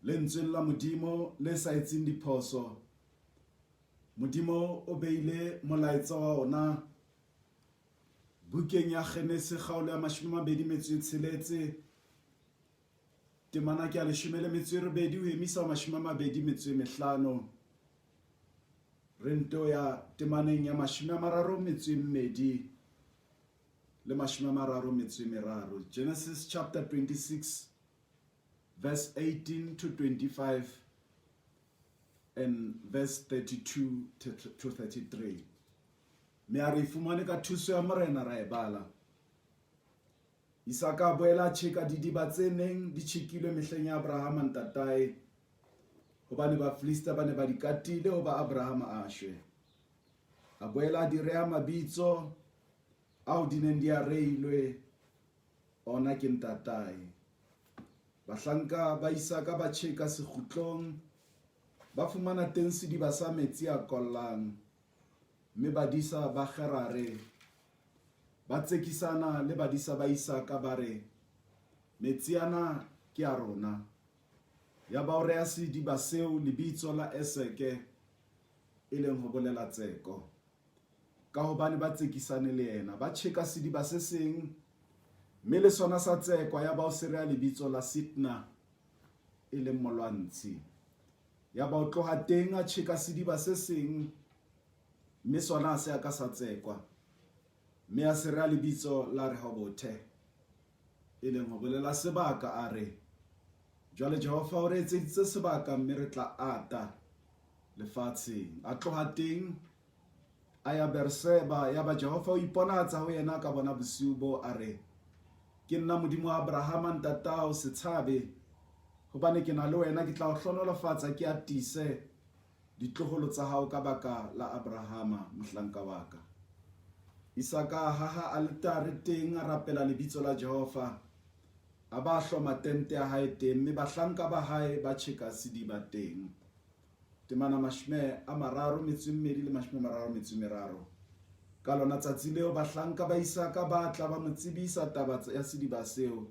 Lentsweng la Modimo le sa etseng diphoso, Modimo o beile molaetsa wa ona bukeng ya Genese kgaolo ya 26, temana ke ya 18 ho emisa ho 25. Re nto ya temaneng ya 32 le 33. Genesis chapter 26 verse 18 to 25 and verse 32 to 33. Mme a re e fumane ka thuso ya Morena ra e bala. Isaka a boela a tjheka didiba tse neng di tjhekilwe mehleng ya Abrahama ntatae, hobane Bafilista ba ne ba di katile hoba Abrahama a shwe. A boela a di rea mabitso ao di neng di a reilwe ona ke ntatae. Bahlanka ba Isaka ba tjheka sekgutlong, ba fumana teng sediba sa metsi a kollang, mme badisa ba Gerare ba tsekisana le badisa ba Isaka, ba re, Metsi ana ke a rona. Yaba o rea sediba seo lebitso la Eseke, e leng ho bolela tseko. Kahobane ba tsekisane le yena, ba tjheka sediba se seng, mme le sona sa tsekwa, yaba o se rea lebitso la Sitna, e leng molwantshi. Yaba o tloha teng, a tjheka sediba se seng, mme sona ha se a ka sa tsekwa, mme a se rea lebitso la Rehobothe, e leng ho bolela sebaka, a re, Jwale Jehova o re etseditse sebaka, mme re tla ata lefatsheng. A tloha teng, a ya Beerseba. Yaba Jehova o iponahatsa ho yena ka bona bosiu boo, a re, Ke nna Modimo wa Abrahama ntatao, se tshabe, hobane ke na le wena, ke tla o hlohonolofatsa, ke atise ditloholo tsa hao ka baka la Abrahama mohlanka wa ka. Isaka a haha aletare teng, a rapela lebitso la Jehova, a ba a hloma tente ya hae teng, mme bahlanka ba hae ba tjheka sediba teng. Temana 32 le 33. Ka lona tsatsi leo bahlanka ba Isaka ba tla ba mo tsebisa taba ya sediba seo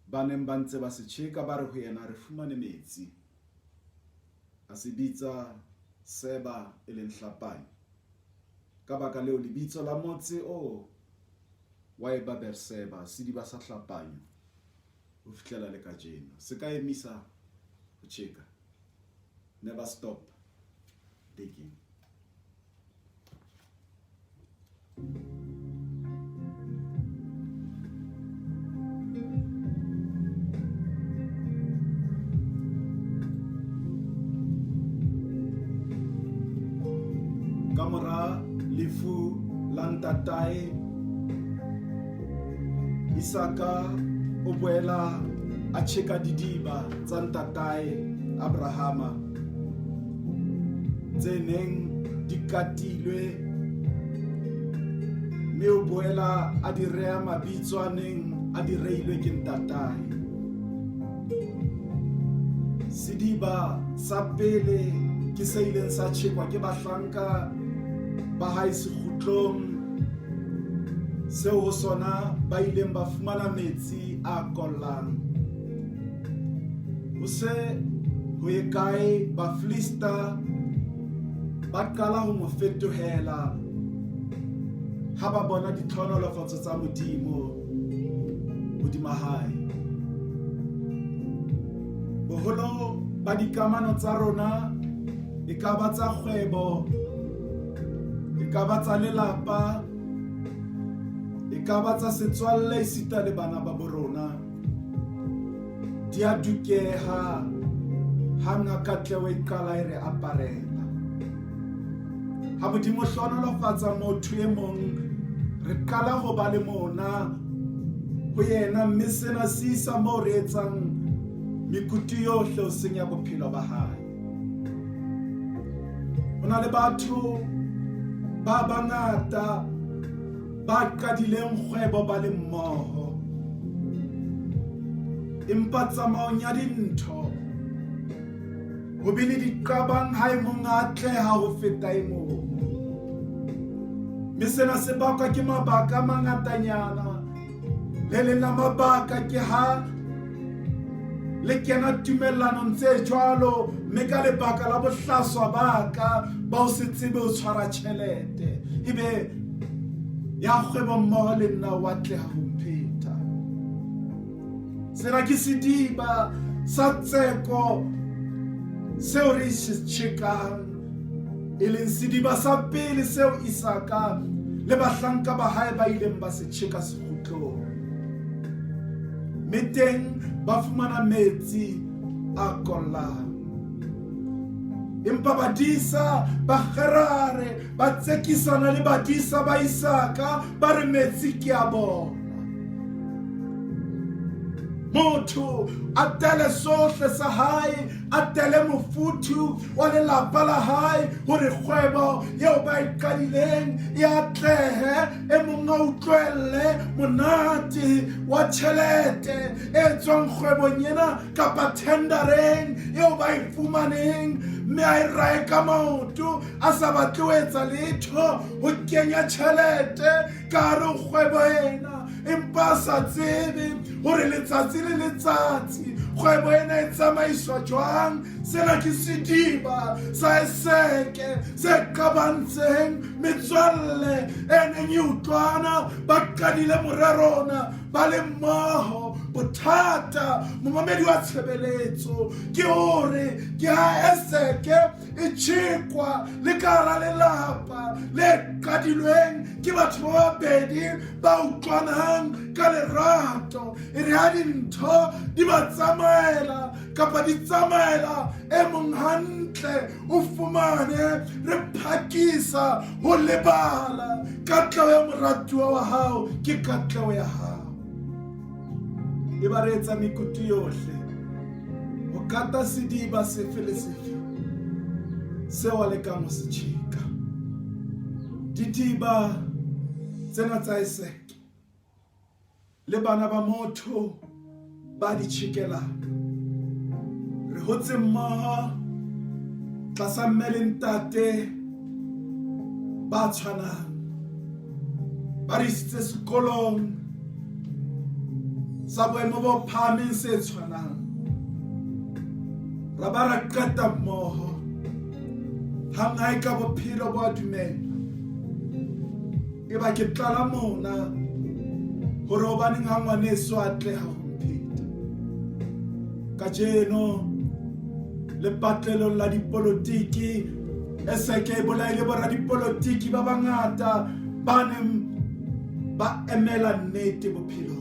ba neng ba ntse ba se tjheka, ba re ho yena, Re fumane metsi. A se bitsa Seba, e leng hlapanyo. Ka baka leo lebitso la motse oo wa eba Beerseba, sediba sa hlapanyo, ho fihlela le kajeno. Se ka emisa ho tjheka. Never stop digging. Ka mora lefu la ntatae, Isaka o boela a tjheka didiba tsa ntatae Abrahama tse neng di katilwe, mme o boela a di rea mabitso a neng a di reilwe ke ntatae. Sediba sa pele ke se ileng sa tjhekwa ke bahlanka ba hae sekgutlong seo ho sona ba ileng ba fumana metsi a kollang. Ho se ho ye kae Bafilista ba qala ho mo fetohela ha ba bona ditlhohonolofatso tsa Modimo hodima hae. Boholo ba dikamano tsa rona e ka ba tsa kgwebo, e ka ba tsa lelapa, e ka ba tsa setswalle esita le bana ba borona, di a dukeha hang ha katleho e qala e re aparela. Ha Modimo hlohonolofatsa motho e mong, re qala ho ba le mona ho yena, mme sena se isa moo re etsang mekutu yohle ho senya bophelo ba hae. Ho na le batho ba bangata ba qadileng kgwebo ba le mmoho, empa tsamaong ya dintho ho be le diqabang ha e mong a atleha ho feta e mong, mme sena se bakwa ke mabaka a mangatanyana. Le leng la mabaka ke ha Le kena tumellanong tse jwalo, mme ka lebaka la bohlaswa ba ka ba ho se tsebe ho tshwara tjhelete, ebe ya kgwebo mmoho le nna wa tleha ho mpheta. Sena ke sediba sa tseko seo re se tjhekang, e leng sediba sa pele seo Isaka le bahlanka ba hae ba ileng ba se tjheka sekgutlong. Mme teng ba fumana metsi a kollang. Empa badisa ba Gerare ba tsekisana le badisa ba Isaka, ba re metsi ke a bona. Motho a tele sohle sa hae, a tele mofuthu wa lelapa la hae hore kgwebo eo ba e qadileng e atlehe. E mong a utlwelle monate wa tjhelete e tswang kgwebong ena kapa tendereng eo ba e fumaneng, mme a e rae ka maoto a sa batle ho etsa letho ho kenya tjhelete ka hare ho kgwebo ena, empa a sa tsebe hore letsatsi le letsatsi kgwebo ena e tsamaiswa jwang. Sena ke sediba sa eseke se qabantseng metswalle e neng e utlwana, ba qadile morero ona ba le mmoho. Bothata, momamedi wa tshebeletso, ke hore ke ha eseke e tjhekwa le ka hara lelapa le qadilweng ke batho ba babedi ba utlwanang ka lerato. E re ha dintho di ba tsamaela kapa di tsamaela e mong hantle, o fumane re phakisa ho lebala katleho ya moratuwa wa hao ke katleho ya hao. E ba re etsa mekutu yohle ho kata sediba sefe le sefe seo a lekang ho se tjheka. Didiba tsena tsa eseke le bana ba motho ba di tjhekelana. Re hotse mmoho tlasa mme le ntate ba tshwanang, ba re isitse sekolong sa boemo bo phahameng se tshwanang, ra ba ra qeta mmoho. Hang ha e ka bophelo bo a dumela, e ba ke tlala mona hore hobaneng ha ngwaneso a atleha ho mpheta. Kajeno lepatlelong la dipolotiki eseke e bolaile boradipolotiki ba bangata ba neng ba emela nnete bophelong.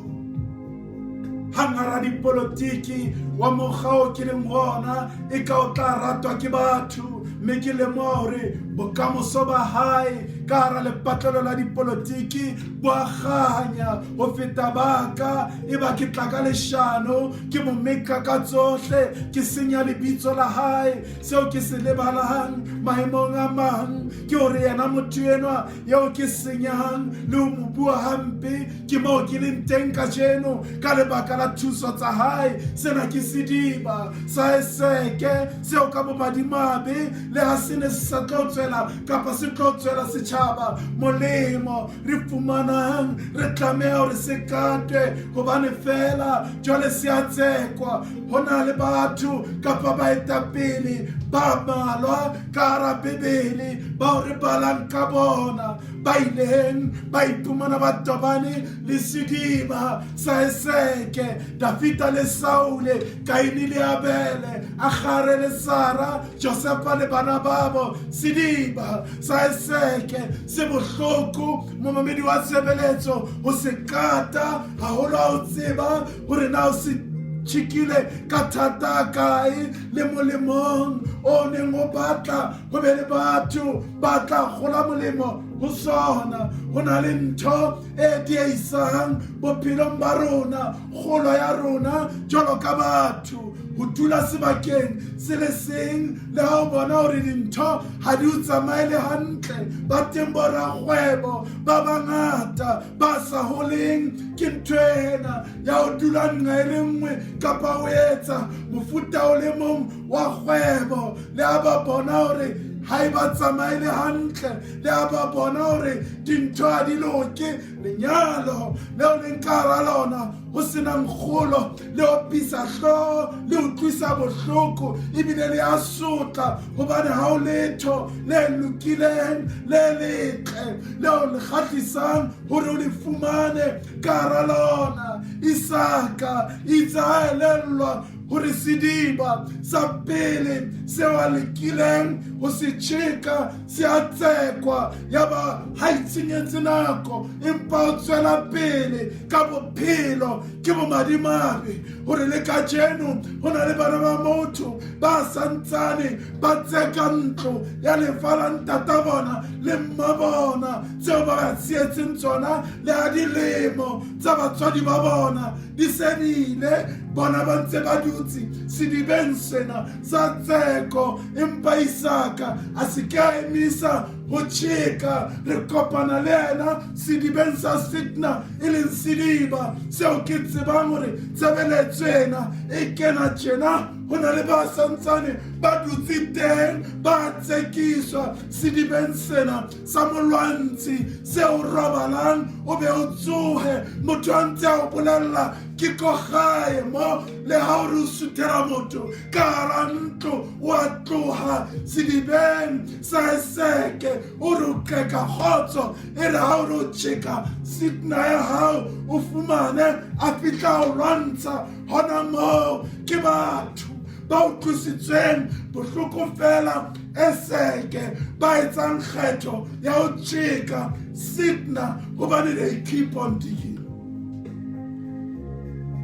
Hang ha radipolotiki wa mokga o ke leng hona e ka o tla ratwa ke batho, mme ke lemoha hore bokamoso ba hae ka hara lepatlelo la dipolotiki bo a kganya ho feta ba ka. E ba ke tla ka leshano, ke mo meka ka tsohle, ke senya lebitso la hae. Seo ke se lebalang maemong a mang ke hore yena motho enwa eo ke senyang le ho mo bua hampe, ke moo ke leng teng kajeno ka lebaka la thuso tsa hae. Sena ke sediba sa eseke seo ka bomadimabe le ha se ne se sa tlo tswela kapa se tlo tswela setjhaba molemo, re fumanang re tlameha hore se katwe hobane feela jwale se a tsekwa. Ho na le batho kapa baetapele ba mmalwa ka hara Bibele bao re balang ka bona ba ileng ba iphumana ba tobane le sediba sa eseke. Dafita le Saule, Kaine le Abele, Agare le Sara, Josefa le bana babo. Sediba sa eseke se bohloko, momamedi wa tshebeletso, ho se kata haholo ha o tseba hore na o se tjhekile ka thata kae le molemong o neng o batla ho be le batho ba tla kgola molemo ho sona. Ho na le ntho e dieisang bophelong ba rona, kgolo ya rona jwalo ka batho, ho dula sebakeng se le seng le ha o bona hore dintho ha di o tsamaele hantle. Ba teng borakgwebo ba bangata ba sa holeng ke ntho ena ya ho dula nqa e le nngwe kapa ho etsa mofuta o le mong wa kgwebo, le ha ba bona hore Ha e ba tsamaele hantle, le ha ba bona hore dintho ha di loke, lenyalo leo leng ka hara lona ho senang kgolo le opisa hlooho, le utlwisa bohloko, ebile le a sotla, hobane ha o letho le lokileng le letle leo le kgahlisang hore o le fumane ka hara lona. Isaka itse a elellwa hore sediba sa pele seo a lekileng ho se tjheka se a tsekwa, ya ba ha itshenyetse nako, empa o tswela pele ka bophelo. Ke bomadimabe hore le kajeno ho na le bana ba motho ba santsane ba tseka ntlo ya lefa la ntata bona le mma bona, tseo ba ba sietseng tsona le ha dilemo tsa batswadi ba bona di sedile, bona ba ntse ba dutse sedibeng sena sa tseko. Empa Isaka a se ke a emisa ho tjheka. Re kopana le yena sedibeng sa Sitna, e leng sediba seo ke tsebang hore tshebeletso ena e kena tjena ho na le ba santsane ba dutse teng, ba tsekiswa sedibeng sena sa molwantshi seo robalang o be o tsohe motho a ntse a o bolella ke ko gae mo. Le ha o re o suthela motho ka hara ntlo, o a tloha sedibeng sa Eseke, o re o qeka kgotso, e re ha o re o tjheka Sitna ya hao o fumane a fihla o lwantsha hona moo. Ke batho ba utlwisitsweng bohloko fela Eseke ba etsang kgetho ya ho tjheka Sitna, hobane they keep on digging.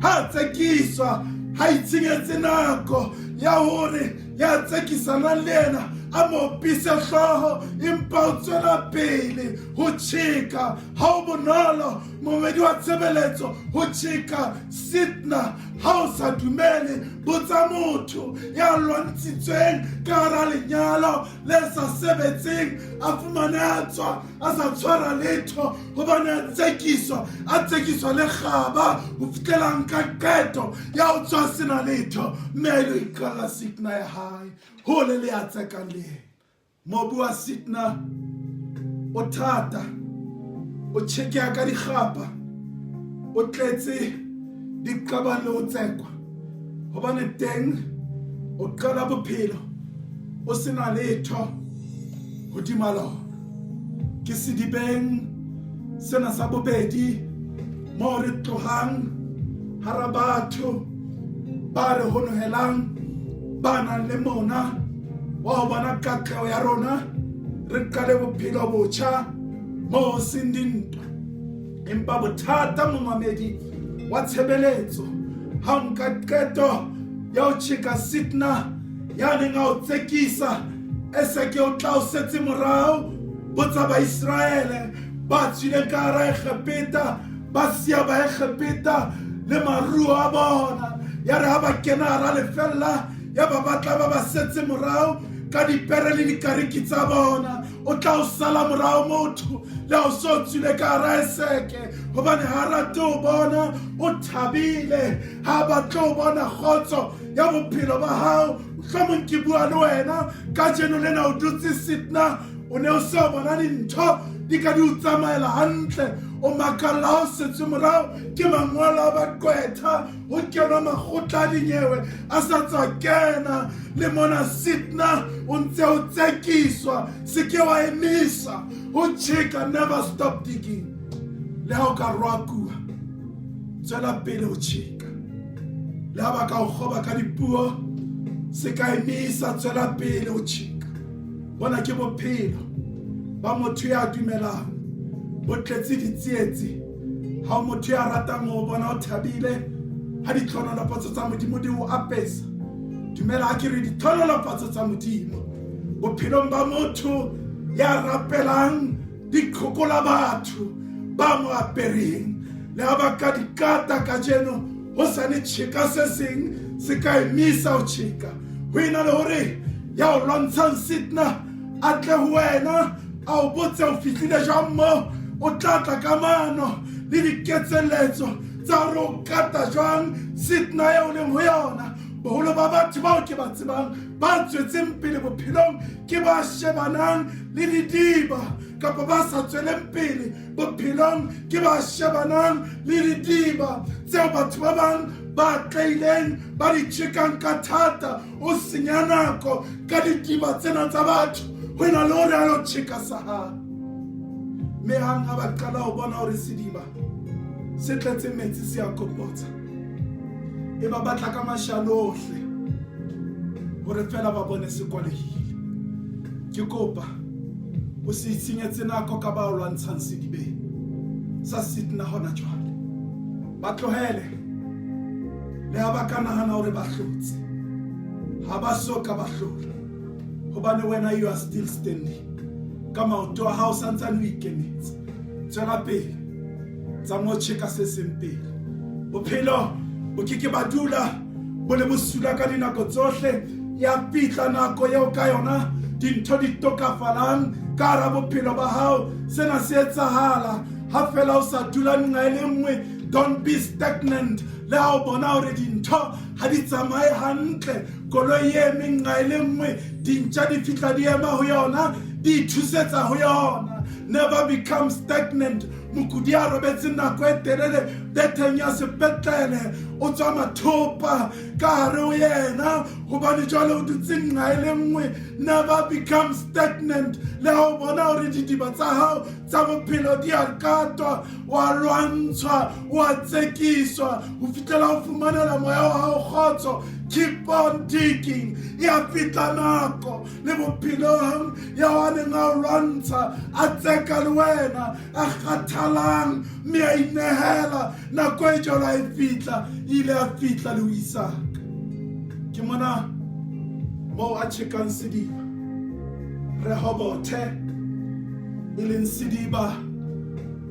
Ha tsekiswa, ha itshenyetse nako ya hore ya tsekisanang le yena a mo opise hlooho, empa o tswela pele ho tjheka. Ha o bonolo, momedi wa tshebeletso, ho tjheka Sitna. Ha o sa dumele, botsa motho ya lwantshitsweng ka hara lenyalo le sa sebetseng, a fumane a tswa a sa tshwara letho, hobane a tsekiswa, a tsekiswa le kgaba ho fihlela nka qeto ya ho tswa sena letho, mme a ilo iqalla Sitna ya hae hole le ya tsekang le yena. Mobu wa Sitna o thata, o tjhekeha ka dikgapa, o tletse diqabang le ho tsekwa, hobane teng o qala bophelo o sena letho hodima lona. Ke sedibeng sena sa bobedi moo re tlohang hara batho ba re honohelang, ba nang le mona wa ho bona katleho ya rona, re qale bophelo botjha moo ho seng dintwa. Empa bothata, momamedi wa tshebeletso, ha o nka qeto ya ho tjheka Sitna ya neng a o tsekisa, Eseke o tla o setse morao. Botsa Baiseraele ba tswileng ka hara Egepeta, ba siya Baegepeta le maruo a bona, ya re ha ba kena hara lefella, ya ba batla ba ba setse morao ka dipere le dikariki tsa bona. O tla o sala morao motho le ha o so tswile ka hara Eseke, hobane ha rate o bona o thabile, ha batle o bona kgotso ya bophelo ba hao. Mohlomong ke bua le wena kajeno lena o dutse Sitna, o ne o se o bona dintho di ka di o tsamaela hantle, o makalla ha o setswe morao ke mangolo a baqwetha, ho kenwa makgotla a dinyewe a sa tswa kena. Le mona Sitna o ntse o tsekiswa. Se ke wa emisa ho tjheka, never stop digging. Le ha o ka roakuwa, tswela pele ho tjheka. Le ha ba ka o kgoba ka dipuo, se ka emisa, tswela pele ho tjheka. Bona ke bophelo ba motho ya dumelang, bo tletse ditsietsi. Ha o motho ya ratang ho bona o thabile ha ditlhonolofatso tsa Modimo di o apesa. Dumela ha ke re ditlhonolofatso tsa Modimo bophelong ba motho ya rapelang di qhokola batho ba mo apereng. Le ha ba ka di kata kajeno, ho sa ne tjheka se seng se ka emisa ho tjheka. Ho ena le hore ya o lwantshang Sitna a tle ho wena a o botse o fihlile jwang mo, o tla tla ka mano le diketselletso tsa hore o kata jwang Sitna eo leng ho yona. Boholo ba batho bao ke ba tsebang ba tswetseng pele bophelong ke ba shebanang le didiba, kapa ba sa tsweleng pele bophelong ke ba shebanang le didiba tseo batho ba bang ba tlaileng ba di tjhekang ka thata. O senya nako ka didiba tsena tsa batho ho ena le hore a lo tjheka sa hae. Mme hang ha ba qala ho bona hore sediba se tletse metsi se a kopotsa, e ba batla ka mashano ohle hore fela ba bone se kwalehile. Ke kopa o se itshenyetse nako ka ba o lwantshang sedibeng sa Sitna hona jwale. Ba tlohele, le ha ba ka nahana hore ba hlotse, ha ba so ka ba hlola, hobane wena you are still standing ka maoto a hao, santsane o ikemetse. Tswela pele, tsa mo tjheka se seng pele. Bophelo bo ke ke ba dula bo le bosula ka dinako tsohle. Ya fihla nako eo ka yona dintho di tokafalang ka hara bophelo ba hao. Sena se etsahala ha fela o sa dula nqa e le nngwe. Don't be stagnant. Le ha o bona hore dintho ha di tsamaye hantle, koloi e eme nqa e le nngwe, dintja di fihla di ema ho yona, di ithusetsa ho yona. Never become stagnant. Mokudi a robetse nako e telele betheng ya sepetlele, o tswa mathopa ka hare ho yena hobane jwale o dutse nqa e le nngwe. Never become stagnant. Le ha o bona hore didiba tsa hao tsa bophelo di a katwa, wa lwantshwa, wa tsekiswa ho fihlela o fumanela moya wa hao kgotso, keep on digging. Ya fihla nako le bophelong ya wa neng a o lwantsha, a tseka le wena, a kgathalang mme a inehela. Nako e jalo a e fihla, ile a fihla le ho Isaka. Ke mona moo a tjhekang sediba Rehobothe, e leng sediba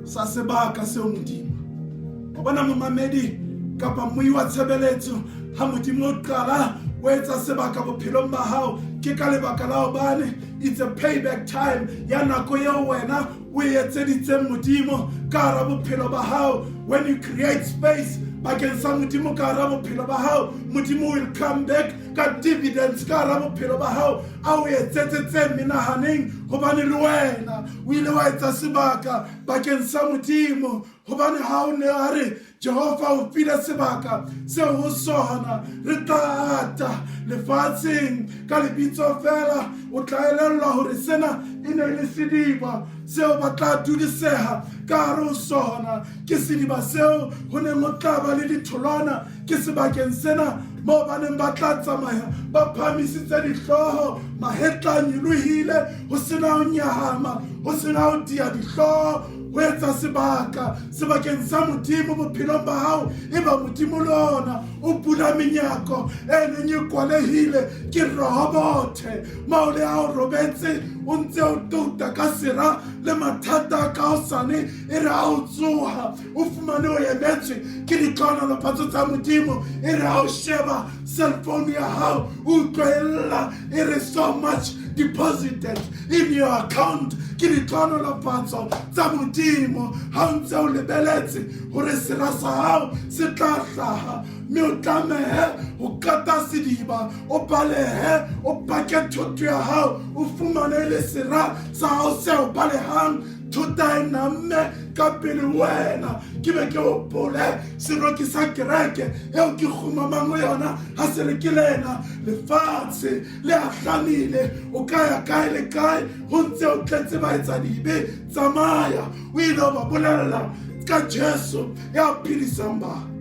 sa sebaka seo Modimo wa bona. Momamedi kapa moi wa tshebeletso, ha Modimo o qala o etsa sebaka bophelong ba hao, ke ka lebaka la hobane it's a payback time ya nako eo wena o e etseditseng Modimo ka hara bophelo ba hao. When you create space bakeng sa Modimo ka hara bophelo ba hao, Modimo will come back ka dividends ka hara bophelo ba hao, a o etsetse tse menahaneng, hobane le wena o ile wa etsa sebaka bakeng sa Modimo. Hobane ha o ne a re Jehova o file sebaka seo ho sona re tla ata lefatsheng ka lebitso fela, o tla elellwa hore sena e ne le sediba seo ba tla duliseha ka hare ho sona. Ke sediba seo ho neng ho tla ba le ditholwana. Ke sebakeng sena moo ba neng ba tla tsamaya ba phahamisitse dihlooho, mahetla a nyolohile, ho sena ho nyahama, ho sena ho dia dihlooho. Ho etsa sebaka sebakeng sa Modimo bophelong ba hao, e ba Modimo le ona o bula menyako e neng e kwalehile. Ke Rehobothe moo le ha o robetse o ntse o touta ka sera le mathata a ka hosane, e re ha o tsoha o fumane o emetswe ke ditlhohonolofatso tsa Modimo. E re ha o sheba cellphone ya hao, o utlwella e re so much deposited in your account. Ke ditlhohonolofatso tsa Modimo. Ha o ntse o lebeletse hore sera sa hao se tla hlaha mme o tlamehe ho kata sediba, o balehe, o pake thoto ya hao, o fumane le sera sa hao seo balehang, thota e namme ka pele wena. Ke be ke hopole seroki sa kereke eo ke kgumamang ho yona ha se re ke lena lefatshe le ahlamile, o ka ya kae le kae ho ntse o tletse baetsadibe. Tsamaya o ile ba bolella ka Jesu ya phedisang batho.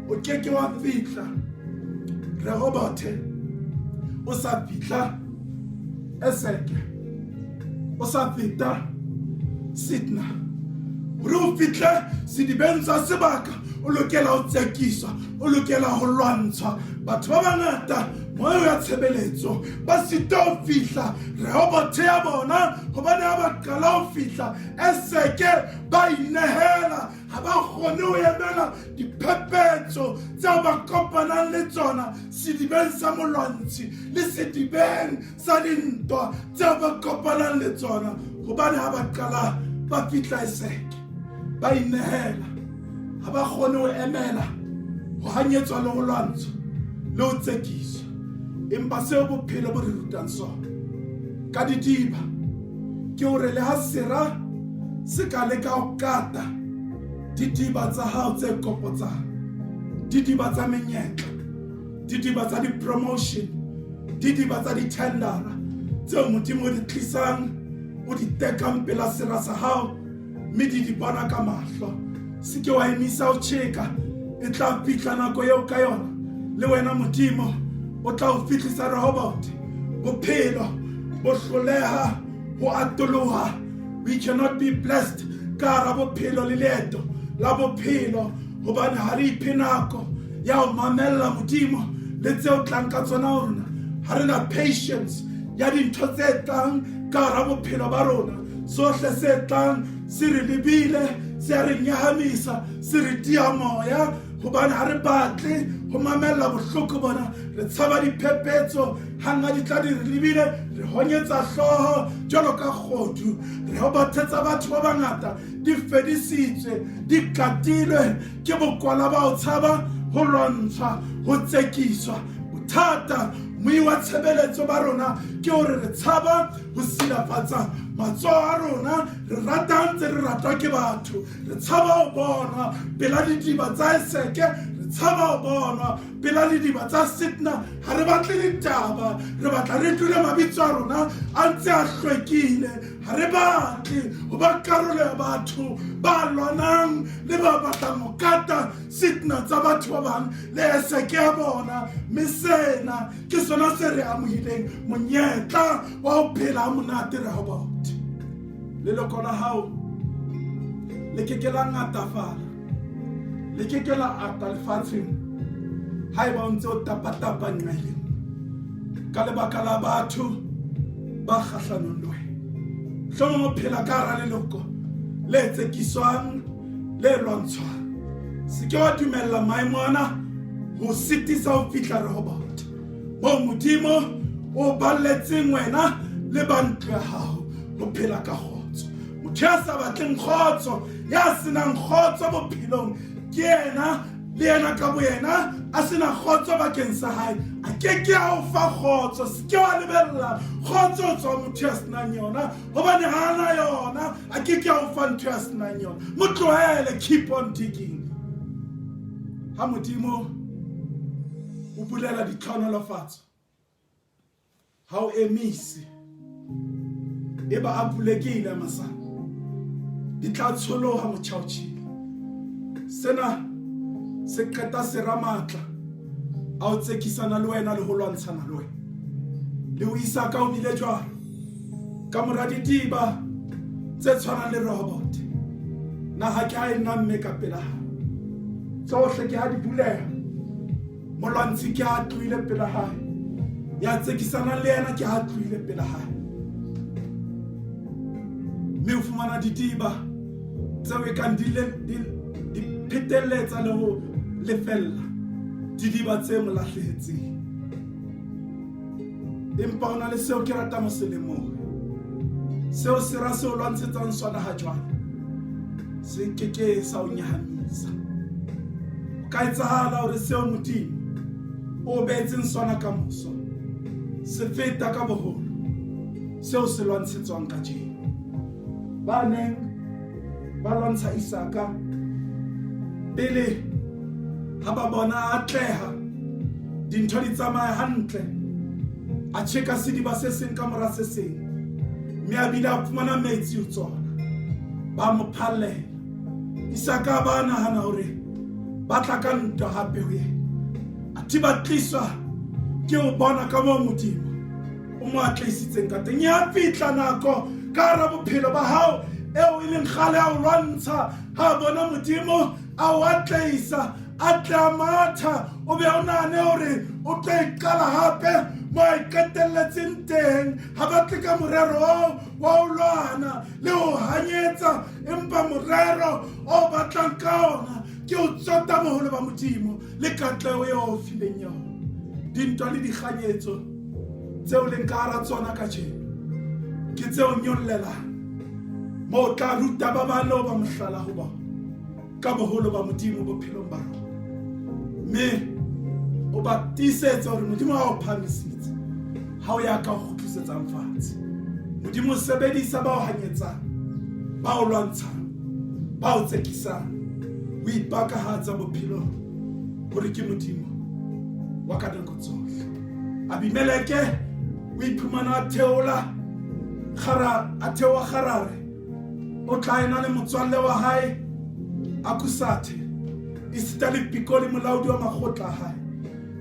O ke ke wa fihla Rehobothe o sa fihla Eseke, o sa feta Sitna. Hore o fihle sedibeng sa sebaka, o lokela ho tsekiswa, o lokela ho lwantshwa. Batho ba bangata moyo ya tshebeletso ba sita ho fihla Rehobothe ya bona, hobane ha ba qala ho fihla Eseke ba inehela. Ha ba kgone ho emela diphephetso tseo ba kopanang le tsona sedibeng sa molwantshi le sedibeng sa dintwa tseo ba kopanang le tsona, hobane ha ba qala ba fihla Eseke ba inehela. Ha ba kgone ho emela ho hanyetswa le ho lwantshwa. le ho tsekiswa. Empa seo bophelo bo re rutang sona ka didiba ke hore le ha sera se ka leka ho kata didiba tsa hao tse kopotsang, didiba tsa menyetla, didiba tsa di-promotion, didiba tsa di-tendera tseo Modimo o di tlisang, o di tekang pela sera sa hao, mme di di bona ka mahlo. Se ke wa emisa ho tjheka, e tla fihla nako eo ka yona le wena Modimo o tla o fihlisa Rehoboth. Bophelo bo hloleha ho atoloha. We cannot be blessed ka hara bophelo le leeto la bophelo, hobane ha re iphe nako ya ho mamella Modimo le tseo tlang ka tsona ho rona. Ha re na patience ya dintho tse tlang ka hara bophelo ba rona. Sohle se tlang se re lebile, se a re nyahamisa, se re tia moya, hobane ha re batle ho mamella bohloko bona. Re tshaba diphephetso, hanga di tla di re lebile, re honyetsa hlooho jwalo ka kgodu. Re hobathetsa batho ba bangata di fedisitswe, di katilwe ke bokwala ba ho tshaba ho lwantshwa, ho tsekiswa. Bothata moyi wa tshebeletso ba rona ke hore re tshaba ho silafatsa matsoho a rona. Re rata ntse re ratwa ke batho, re tshaba ho bonwa pela didiba tsa Eseke, re tshaba ho bonwa pela didiba tsa Sitna. Ha re batle ditaba, re batla re dule mabitso a rona a ntse a hlwekile. Ha re batle ho ba karolo ya batho ba lwanang le ba batlang ho kata Sitna tsa batho ba bang le Eseke ya bona. Mme sena ke sona se re amohileng monyetla wa ho phela ha monate. Rehoboth, leloko la hao le ke ke la ngatafala, le ke ke la ata lefatsheng haeba o ntse o tapatapa nqeleng ka lebaka la batho ba kgahlanong le wena. Mohlomong o phela ka hara leloko le tsekiswang, le lwantshwang. Se ke wa dumella maemo ana ho sitisa ho fihla Rehoboth, moo Modimo o balletseng wena le ba ntlo ya hao ho phela ka kgotso. Motho ya sa batleng kgotso, ya senang kgotso bophelong, ke yena le yena ka boyena a sena kgotso bakeng sa hae, a ke ke a o fa kgotso. Se ke wa lebella kgotso ho tswa motho ya senang yona, hobane ha ana yona, a ke ke a o fa ntho ya senang yona. Mo tlohele, keep on digging. Ha Modimo o bulela ditlhohonolofatso, ha o emise, e ba a bulekile a masana, di tla tsholoha motjhaotjhile. Sena se qeta sera matla a o tsekisana le wena le ho lwantshana le wena. Le ho Isaka o bile jwalo ka mora didiba tse tshwanang le Rehoboth. Naha ke ha e namme ka pela hae, tsohle ke ha di buleha. Molwantshi ke ha tlohile pela hae, ya tsekisanang le yena ke ha tlohile pela hae. Mme o fumana didiba tseo e kang di phetelletsa le ho lefella didiba tse mo lahlehetseng. Empa o na le seo ke ratang ho se lemohe, seo sera se o lwantshetsang sona ha jwale se ke ke sa o nyahamisa. O ka etsahala hore seo Modimo o beetseng sona ka moso se feta ka boholo seo se lwantshetswang kajeno. Ba neng ba lwantsha Isaka pele, ha ba bona a atleha, dintho di tsamaya hantle, a tjheka sediba se seng ka mora se seng, mme a bile a fumana metsi ho tsona, ba mo phallela. Isaka ba nahana hore ba tla ka ntwa hape ho yena, athe ba tliswa ke ho bona ka moo Modimo o mo atlehisitseng ka teng. Ya fihla nako ka hara bophelo ba hao eo e leng kgale ya ho lwantsha, ha bona Modimo a o atlehisa, a tle a matha, o be o nahane hore o tlo e qala hape mo a e qetelletseng teng. Ha ba tle ka morero oo wa ho lwana le ho hanyetsa, empa morero o batlang ka ona ke ho tsota boholo ba Modimo le katleho eo o fileng yona. Dintwa le dikganyetso tseo leng ka hara tsona kajeno ke tseo nyollelang moo o tla ruta ba bang le ho ba mohlala ho bona ka boholo ba Modimo bophelong ba rona. Mme O ba tiisetsa hore Modimo ha o phahamisitse, ha o ya ka o kgutlisetsang fatshe. Modimo o sebedisa ba o hanyetsang, ba o lwantshang, ba o tsekisang, o ipakahatsa bophelong hore ke Modimo wa ka nako tsohle. Abimeleke o iphumana a theola a theoha Garare, o tla ena le motswalle wa hae Akusathe, esita le Pikoli molaodi wa makgotla a hae.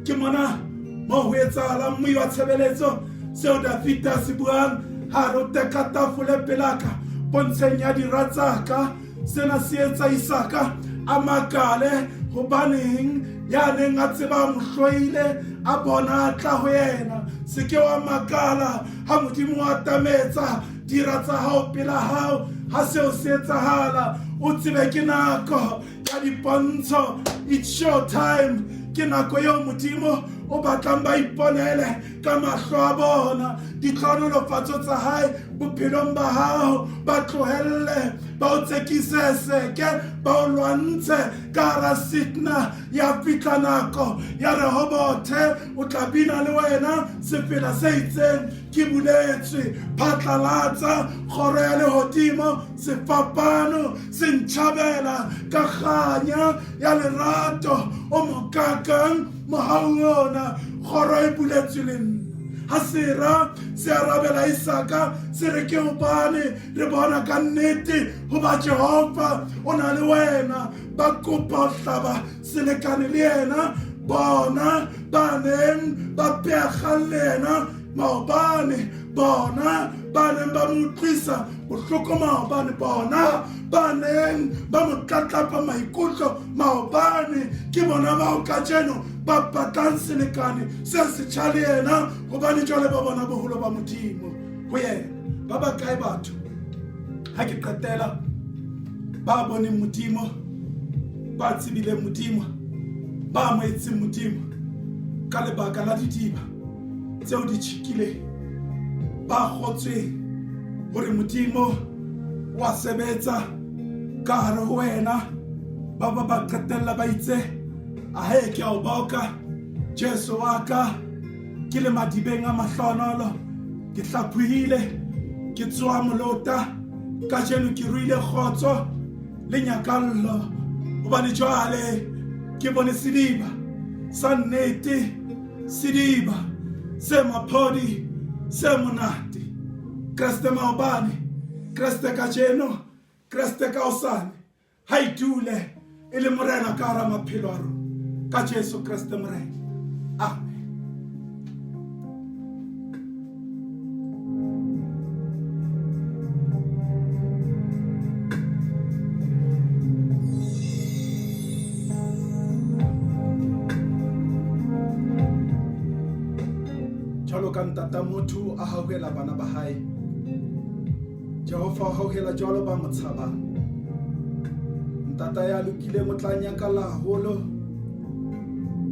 Ke mona mo ho etsahalang moi wa tshebeletso seo Dafita a se buang ha re o teka tafole pelaka pontsheng ya dira tsa ka. Sena se etsa Isaka a makale, hobaneng ya neng a tseba mo hloile a bona a tla ho yena. Se ke wa makala ha Modimo a atametsa dira tsa hao pela hao. Ha seo se etsahala, o tsebe ke nako ya dipontsho. It's show time. Ke nako eo Modimo o batlang ba iponele ka mahlo a bona ditlhohonolofatso tsa hae bophelong ba hao. Ba tlohelle ba o tsekise seke, ba o lwantshe ka hara sitna. Ya fihla nako ya Rehobothe, o tla bina le wena sefela se itseng, ke buletswe phatlalatsa kgoro ya lehodimo, sefapano se ntjhabela ka kganya ya lerato o mokakang mohau ona, kgoro e buletswe le nna. Ha sera se arabela Isaka se re ke hobane re bona ka nnete hoba Jehova o na le wena. Ba kopa ho hlaba selekane le yena, bona ba neng ba peakgang le yena maobane, bona ba neng ba mo utlwisa bohloko maobane, bona ba neng ba mo tlatlapa maikutlo maobane, ke bona bao kajeno ba batlang selekane se setjha le yena, hobane jwale ba bona boholo ba Modimo ho yena. Ba bakae batho ha ke qetela ba boneng Modimo, ba tsebileng Modimo, ba amohetseng Modimo ka lebaka la didiba tseo di tjhikileng, ba kgotsweng hore Modimo wa sebetsa ka hare ho wena, ba ba ba qetella ba itse, ahe ke a o boka Jesu wa ka, ke le madibeng a mahlonolo, ke hlaphohile, ke tsoa molota, kajeno ke ruile kgotso le nyakallo, hobane jwale ke bone sediba sa nnete, sediba se maphodi se monate. Kreste maobane, Kreste kajeno, Kreste ka hosane, ha e dule e le Morena ka hara maphelo a rona, ka Jesu Kreste Morena. Amen. Jwalo ka ntata motho a hauhela bana ba hae, Jehova o hauhela jwalo ba mo tshabang. Ntata ya lokileng o tla nyakalla haholo,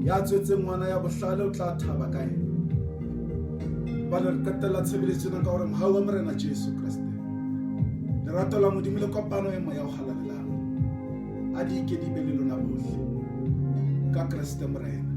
ya tswetseng ngwana ya bohlale o tla thaba ka yena. Hobane re qetella tshebeletso ena ka hore mohau wa Morena Jesu Kreste, lerato la Modimo le kopano e Moya o Halalelang a di ke di be le lona bohle ka Kreste Morena.